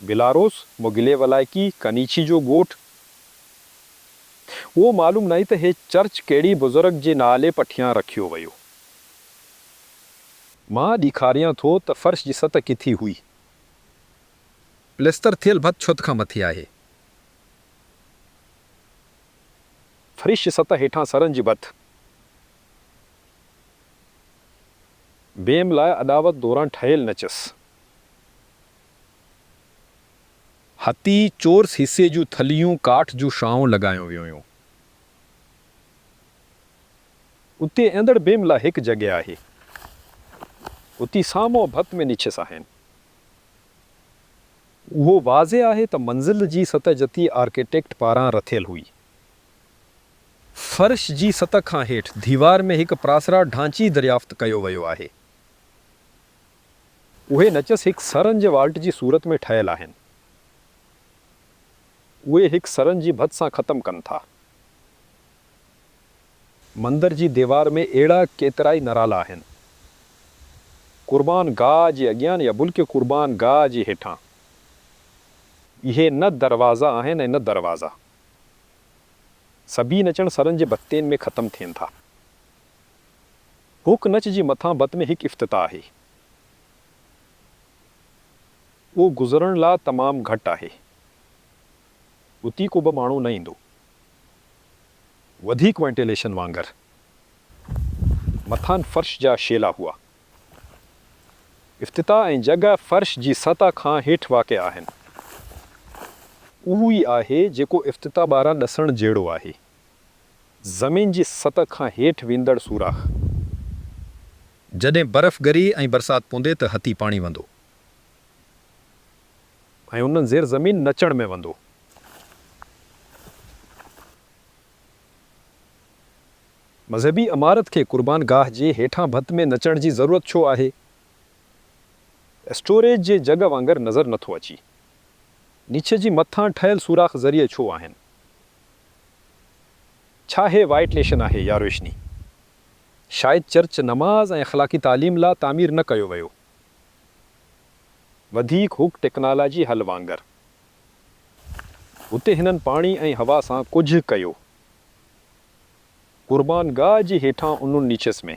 Belarus, موگيليولائڪي، ڪنيڇي جو ڳوٺ، اهو معلوم ناهي ته هي چرچ ڪهڙي بزرگ جي نالي پٺيان رکيو ويو. مان ڏيکاريان ٿو ته فرش جي سطح ڪٿي هئي. پلستر ٿيل ڀت ڇت کان مٿي آهي. فرش جي سطح هيٺان سرن جي ڀت. بيم لاء اڏاوت دوران ٺهيل نچس. هتي چورس حصي جون ٿلهيون ڪاٺ جون شاهون لڳايون ويون. اتي ايندڙ بيم لاء هڪ جڳهه آهي. اتي سامهون ڀت ۾ نچس آهن. اهو واضح آهي ته منزل جي سطح جتي آرڪيٽيڪٽ پاران رٿيل هئي. فرش جي سطح کان هيٺ، ديوار ۾ هڪ پراسرار ڍانچي دريافت ڪيو ويو آهي. اهي نچس هڪ سرن جي والٽ جي صورت ۾ ٺهيل آهن. اهي هڪ سرن جي ڀت سان ختم ڪن ٿا. مندر جي ديوار ۾ اهڙا ڪيترائي نرالا آهن. قربان گاهه جي اڳيان يا بلڪه قربان گاهه جي هيٺان. اهي نه دروازا آهن ۽ نه دروازا. سڀيئي نچڻ سرن جي ڀتين ۾ ختم ٿين ٿا. ھڪ نچ جي مٿان ڀت ۾ ھڪ افتتاح آھي. اھو گذرڻ لاء تمام گھٽ آھي. اتي ڪوبه ماڻھو نه ايندو. وڌيڪ وينٽيليشن وانگر. مٿان فرش جا شيلا ھئا. افتتاح ۽ جڳهه فرش جي سطح کان هيٺ واقع آهن. اهو ئي آهي جيڪو افتتاح ٻاهران ڏسڻ جهڙو آهي. زمين جي سطح کان هيٺ ويندڙ سوراخ. جڏھن برف ڳري ۽ برسات پوندي ته ھتي پاڻي وھندو. ۽ انھن زير زمين نچڻ ۾ وھندو. مذھبي عمارت کي قربان گاھ جي ھيٺان ڀت ۾ نچڻ جي ضرورت ڇو آھي؟ اسٽوريج جي جڳھ وانگر نظر نٿو اچي. نچ جي مٿان ٺهيل سوراخ ذريعي ڇو آهن؟ ڇا ھي وائٽليشن آھي ياروشني؟ شايد چرچ نماز ۽ اخلاقي تعليم لا تعمير نه ڪيو ويو. وڌيڪ ھڪ ٽيڪنالاجي حل وانگر. ھتي ھنن پاڻي ۽ ھوا سان ڪجهه ڪيو. قربان گاھ جي ھيٺان انھن نيچس ۾.